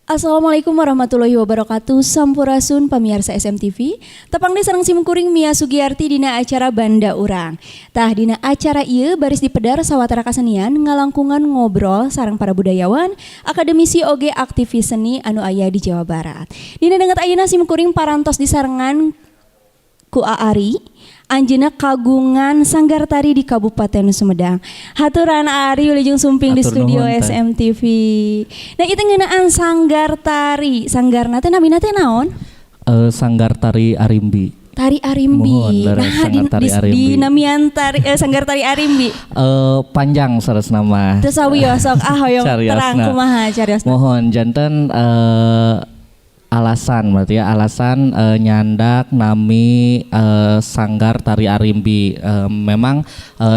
Assalamualaikum warahmatullahi wabarakatuh. Sampurasun, pamirsa SMTV. Tepang deui sareng simkuring, Mia Sugiarti, dina acara Banda Urang. Tah, dina acara ieu baris dipedar sawatara kasenian, ngalangkungan ngobrol sareng para budayawan, akademisi, oge aktivis seni anu aya di Jawa Barat. Dina danget ayeuna simkuring parantos disarengan ku Aari. Anjeunna kagungan sanggar tari di Kabupaten Sumedang. Haturan, Ari, wilujeng sumping di Hatur studio nuhun, Teh. SMTV. Nah, itu ngeunaan sanggar tari. Sanggar teh namina teh naon? Sanggar Tari Arimbi. Tari Arimbi. Muhun, leres, Nah, di, Sanggar Tari di, Arimbi. di namian tari Sanggar Tari Arimbi. Panjang saleresna mah. Teu sawios, sok ah, hoyong Cariosna. terang kumaha cariosna. Muhun, janten alasan berarti ya, alasan nyandak nami Sanggar Tari Arimbi. Memang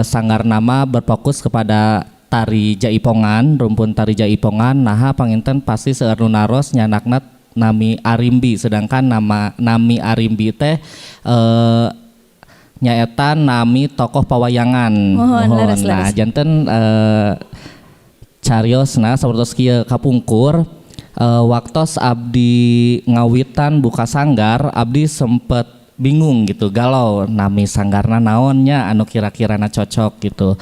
sanggar nama berfokus kepada tari jaipongan, rumpun tari jaipongan. Nah, panginten pasti seueur nu naros nyandakna nami Arimbi, sedangkan nama nami Arimbi teh nyaeta nami tokoh pawayangan. Muhun, leres, Nah, leres. Janten cariosna sapertos kieu. Kapungkur, waktos abdi ngawitan buka sanggar, abdi sempet bingung gitu, galau, nami sanggarna naonnya anu kira-kirana cocok gitu.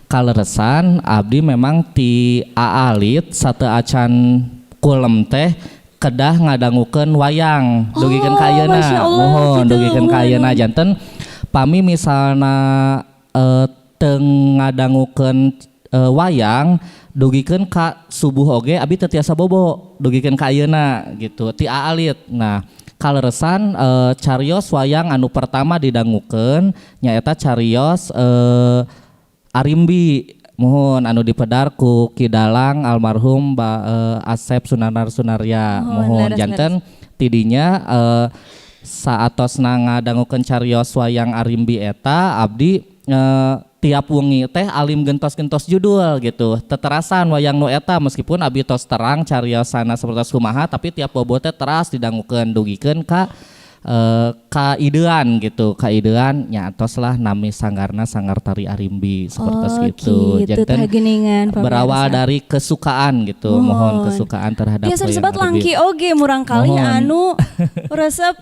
Kaleresan abdi memang ti aalit sateuacan kulem teh kedah ngadangukeun wayang dugikeun ka ayeuna. Masya Allah, Muhun, gitu. Dugikeun ka ayeuna. Janten pami misalna teu ngadangukeun wayang dugikeun ka subuh oge abi teu tiasa bobo dugikeun ka ayeuna gitu, ti aalit. Nah, kaleresan carios wayang anu pertama didangukeun nyaeta carios Arimbi, muhun, anu dipedar ku Ki Dalang almarhum Asep Sunanar Sunarya. Muhun, Muhun. Leres. Janten tidinya saatosna ngadangukeun carios wayang Arimbi eta, abdi tiap wengi teh alim gentos-gentos judul gitu, teterasan wayang nu eta. Meskipun abdi tos terang cariosana seperti kumaha, tapi tiap bobo teh teras didangukeun dugikeun ka kaidean gitu, kaidean nya atos lah nami sanggarna Sanggar Tari Arimbi seperti Oh, gitu. gitu, Janten tah geuningan, pamirsa. Berawal dari kesukaan gitu, muhun, kesukaan terhadap Biasa wayang disebut Arimbi. Langki oge murangkali Muhun. Anu resep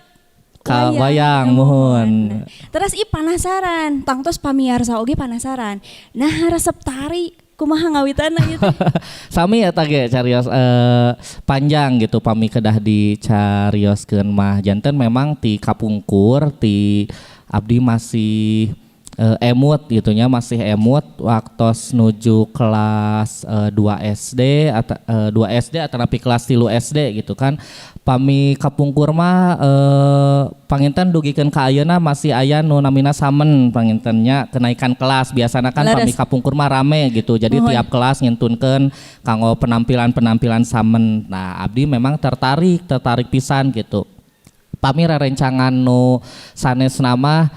Ka wayang, muhun. Terus i penasaran, tangtos pamiarsa oge penasaran. Nah, resep tari kumaha ngawitanna ieu teh? Sami eta ge carios, panjang gitu pami kedah dicarioskeun mah. Janten memang ti kapungkur, ti abdi masih emut gitu nya, masih emut waktos nuju kelas 2 SD atau 2 SD atau nepi kelas 3 SD gitu kan. Pami kapungkur mah panginten dugikeun ka ayeuna masih aya nu namina samen, pangintennya kenaikan kelas biasana kan. Pami kapungkur mah rame gitu, jadi tiap kelas ngintunkeun kanggo penampilan-penampilan samen. Nah, abdi memang tertarik, tertarik pisan gitu. Pami rerencangan nu sanesna mah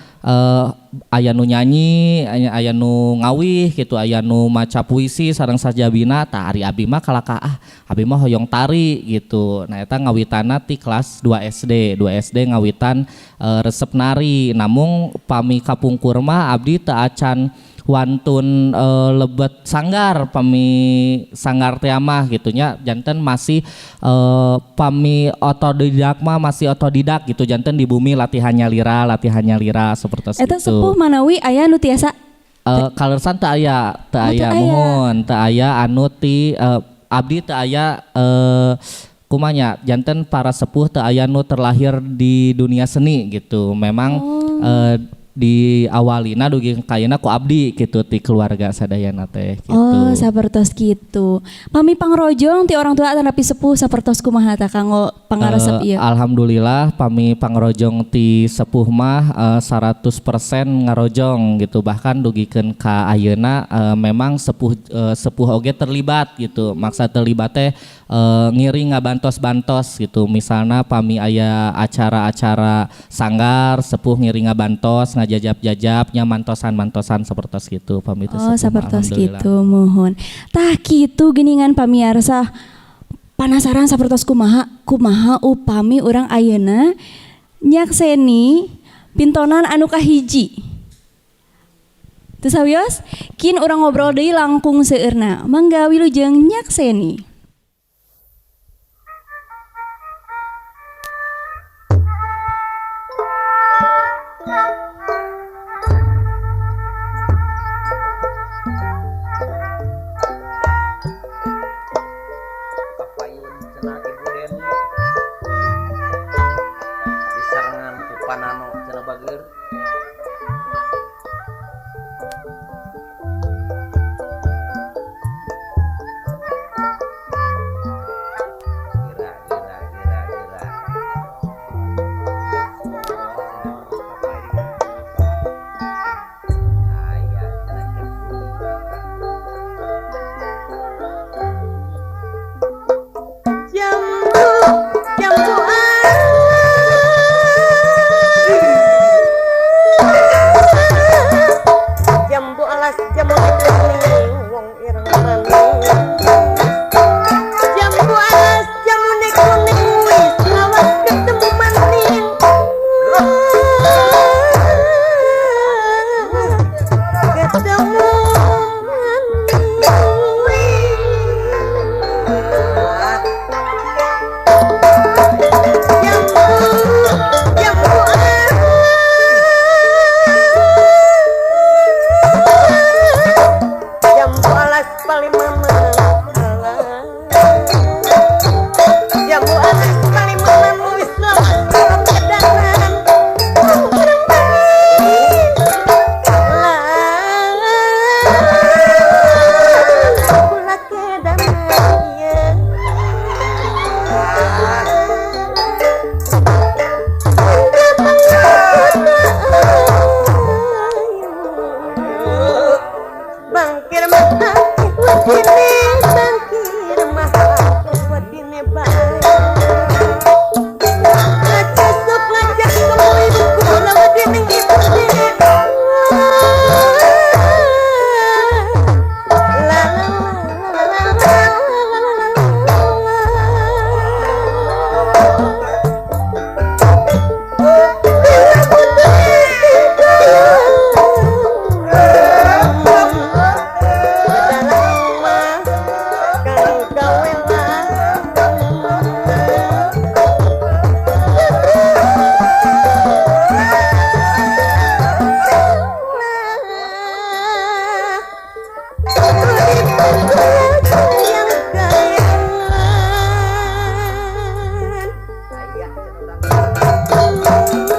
aya nu nyanyi, aya nu ngawih gitu, aya nu maca puisi sareng sajabina. Tah, ari abdi mah kalakah, ah, abdi mah hoyong tari gitu. Nah, eta ngawitanna ti kelas 2 SD, 2 SD ngawitan resep nari. Namung pami kapungkur mah abdi teu acan wantun lebet sanggar, pami sanggar teh mah gitu nya. Janten masih pami otodidak mah masih otodidak gitu, janten di bumi latihan nyalira, latihan nyalira seperti Eta itu. Sepuh manawi aya nu tiasa? Kaleresan teu aya, teu Oh, teu aya. aya. Muhun, teu aya anu ti abdi teu aya, kumanya, janten para sepuh teu aya nu terlahir di dunia seni gitu. Memang di awalina dugi kayana ku abdi gitu, ti keluarga sadayana teh gitu. Oh, sapertos gitu. Pami pangrojong ti orang tua atanapi sepuh sapertos kumaha tah kanggo pangaresep ieu? Alhamdulillah pami pangrojong ti sepuh mah 100% ngarojong gitu, bahkan dugikeun ka ayeuna memang sepuh sepuh oge terlibat gitu. Maksa terlibat teh ngiring ngabantos-bantos gitu. Misalnya pami aya acara-acara sanggar, sepuh ngiring ngabantos, ngajajap-jajap nya, mantosan-mantosan sepertos gitu pami teu Oh, sepuh mah, sapertos alhamdulillah. gitu, muhun. Tah, kitu geuningan, pamiarsa panasaran sapertos kumaha, kumaha upami urang ayeuna Nyakseni pintonan anu kahiji. Teu sawios, kin urang ngobrol deui langkung seueurna. Mangga wilujeng nyakseni. Kapayun cenah Ibu Deni disarengan ku Panano cenah bageur. Gera gera gera gera. Aya cenah cek. Jambu, jambu jambu alas jambu kuning wong ireng maning. Jambu alas jambu kuning wis lawas ketemu maning. Ketemu maning. Jambu, jambu jambu alas palimanan alas. Jambu alas palimanan wis lawas kedanan. Wong ireng maning. Lah, kula kedanan ieu. Bangkir mah wedine, bangkir mah wedine bae. Ngacasuk ngajak kemu ibu kula wedine ibu La la la la la la la. Aya cenah urang.